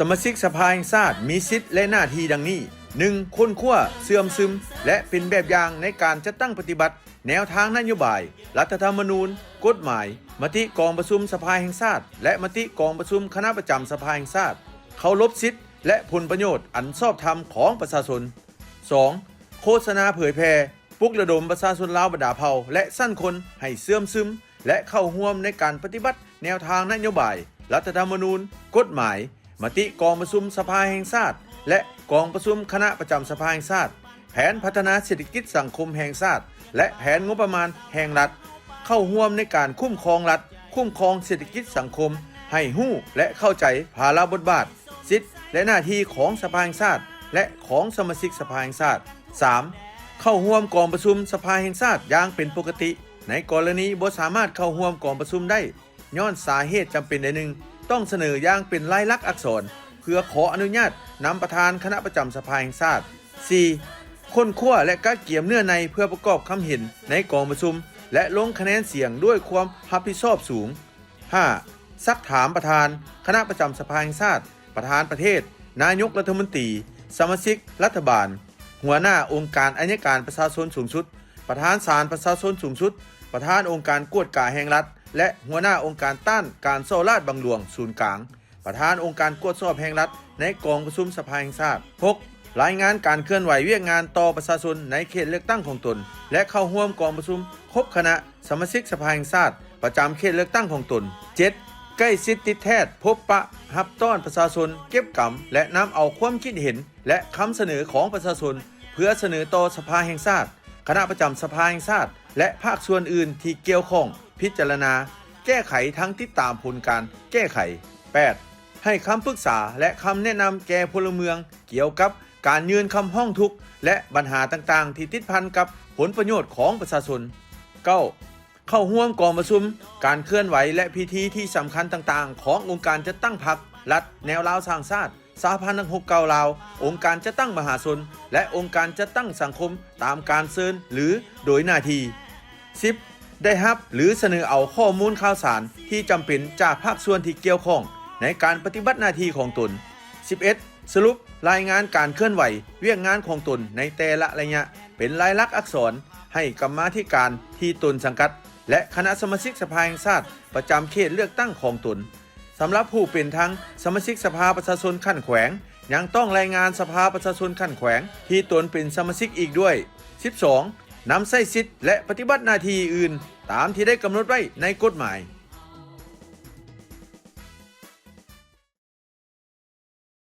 ສະມາຊິກສະພາແຫ່ງຊາດມີສິດ ແລະ ໜ້າທີ່ດັ່ງນີ້: ໜຶ່ງ ຄົ້ນຄວ້າ, ເຊື່ອມຊຶມ ແລະ ເປັນແບບຢ່າງໃນການຈັດຕັ້ງປະຕິບັດແນວທາງນະໂຍບາຍ, ລັດຖະທຳມະນູນ, ກົດໝາຍ, ມະຕິກອງປະຊຸມສະພາແຫ່ງຊາດ ແລະ ມະຕິກອງປະຊຸມຄະນະປະຈຳສະພາແຫ່ງຊາດ, ເຄົາລົບສິດ ແລະ ຜົນປະໂຫຍດອັນຊອບທຳຂອງປະຊາຊົນ. ສອງ ໂຄສະນາເຜີຍແຜ່, ປຸກລະດົມປະຊາຊົນລາວບັນດາເຜົ່າ ແລະ ຊັ້ນຄົນໃຫ້ເຊື່ອມຊຶມ ແລະ ເຂົ້າຮ່ວມໃນການປະຕິບັດແນວທາງນະໂຍບາຍ, ລັດຖະທຳມະນູນ, ກົດໝາຍ, ມະຕິກອງປະຊຸມສະພາແຫ່ງຊາດ ແລະ ກອງປະຊຸມຄະນະປະຈຳສະພາແຫ່ງຊາດ, ແຜນພັດທະນາເສດຖະກິດສັງຄົມແຫ່ງຊາດ ແລະ ແຜນງົບປະມານແຫ່ງລັດ, ເຂົ້າຮ່ວມໃນການຄຸ້ມຄອງລັດ, ຄຸ້ມຄອງເສດຖະກິດສັງຄົມ, ໃຫ້ຮູ້ ແລະ ເຂົ້າໃຈພາລະບົດບາດ, ສິດ ແລະ ໜ້າທີ່ຂອງສະພາແຫ່ງຊາດ ແລະ ຂອງສະມາຊິກສະພາແຫ່ງຊາດ. ສາມ ເຂົ້າຮ່ວມກອງປະຊຸມສະພາແຫ່ງຊາດຢ່າງເປັນປົກກະຕິ. ໃນກໍລະນີບໍ່ສາມາດເຂົ້າຮ່ວມກອງປະຊຸມໄດ້ ຍ້ອນສາເຫດຈຳເປັນໃດໜຶ່ງ, ຕ້ອງສະເໜີຢ່າງເປັນລາຍລັກອັກສອນ ເພື່ອຂໍອະນຸຍາດນຳປະທານຄະນະປະຈຳສະພາແຫ່ງຊາດ. ສີ່ ຄົ້ນຄວ້າ ແລະ ກະກຽມເນື້ອໃນເພື່ອປະກອບຄຳເຫັນໃນກອງປະຊຸມ ແລະ ລົງຄະແນນສຽງດ້ວຍຄວາມຮັບຜິດຊອບສູງ. ຫ້າ ຊັກຖາມປະທານຄະນະປະຈຳສະພາແຫ່ງຊາດ, ປະທານປະເທດ, ນາຍົກລັດຖະມົນຕີ, ສະມາຊິກລັດຖະບານ, ຫົວໜ້າອົງການໄອຍະການປະຊາຊົນສູງສຸດ, ປະທານສານປະຊາຊົນສູງສຸດ, ປະທານອົງການກວດກາແຫ່ງລັດ ແລະ ຫົວໜ້າອົງການຕ້ານການສໍ້ລາດບັງຫຼວງສູນກາງ, ປະທານອົງການກວດສອບແຫ່ງລັດໃນກອງປະຊຸມສະພາແຫ່ງຊາດ. ຫົກ ລາຍງານການເຄື່ອນໄຫວວຽກງານຕໍ່ປະຊາຊົນໃນເຂດເລືອກຕັ້ງຂອງຕົນ ແລະ ເຂົ້າຮ່ວມກອງປະຊຸມຄົບຄະນະສະມາຊິກສະພາແຫ່ງຊາດປະຈຳເຂດເລືອກຕັ້ງຂອງຕົນ. ເຈັດ ໃກ້ຊິດຕິດແທດ ພົບປະຮັບຕ້ອນປະຊາຊົນ, ເກັບກຳ ແລະ ນຳເອົາຄວາມຄິດເຫັນ ແລະ ຄຳສະເໜີຂອງປະຊາຊົນ ເພື່ອສະເໜີຕໍ່ສະພາແຫ່ງຊາດ, ຄະນະປະຈຳສະພາແຫ່ງຊາດ ແລະ ພາກສ່ວນອື່ນທີ່ກ່ຽວຂ້ອງ ພິຈາລະນາ, ແກ້ໄຂ ທັງຕິດຕາມຜົນການແກ້ໄຂ. ແປດ ໃຫ້ຄຳປຶກສາ ແລະ ຄຳແນະນຳແກ່ພົນລະເມືອງ ກ່ຽວກັບການຍື່ນຄຳຮ້ອງທຸກ ແລະ ບັນຫາຕ່າງໆທີ່ຕິດພັນກັບຜົນປະໂຫຍດຂອງປະຊາຊົນ. ເກົ້າ ເຂົ້າຮ່ວມກອງປະຊຸມ, ການເຄື່ອນໄຫວ ແລະ ພິທີທີ່ສຳຄັນຕ່າງໆຂອງອົງການຈັດຕັ້ງພັກ, ລັດ, ແນວລາວສ້າງຊາດ, ສະຫະພັນນັກຮົບເກົ່າລາວ, ອົງການຈັດຕັ້ງມະຫາຊົນ ແລະ ອົງການຈັດຕັ້ງສັງຄົມຕາມການເຊີນ ຫຼື ໂດຍໜ້າທີ່. ສິບ ໄດ້ຮັບ ຫຼື ສະເໜີເອົາຂໍ້ມູນຂ່າວສານທີ່ຈຳເປັນຈາກພາກສ່ວນທີ່ກ່ຽວຂ້ອງໃນການປະຕິບັດໜ້າທີ່ຂອງຕົນ. ສິບເອັດ ສະຫຼຸບລາຍງານການເຄື່ອນໄຫວວຽກງານຂອງຕົນໃນແຕ່ລະໄລຍະເປັນລາຍລັກອັກສອນໃຫ້ກຳມາທິການທີ່ຕົນສັງກັດ ແລະ ຄະນະສະມາຊິກສະພາແຫ່ງຊາດປະຈຳເຂດເລືອກຕັ້ງຂອງຕົນ. ສຳລັບຜູ້ເປັນທັງສະມາຊິກສະພາປະຊາຊົນຂັ້ນແຂວງ ຍັງຕ້ອງລາຍງານສະພາປະຊາຊົນຂັ້ນແຂວງທີ່ຕົນເປັນສະມາຊິກອີກດ້ວຍ. ສິບສອງ ນຳໃຊ້ສິດ ແລະ ປະຕິບັດໜ້າທີ່ອື່ນຕາມທີ່ໄດ້ກຳນົດໄວ້ໃນກົດໝາຍ.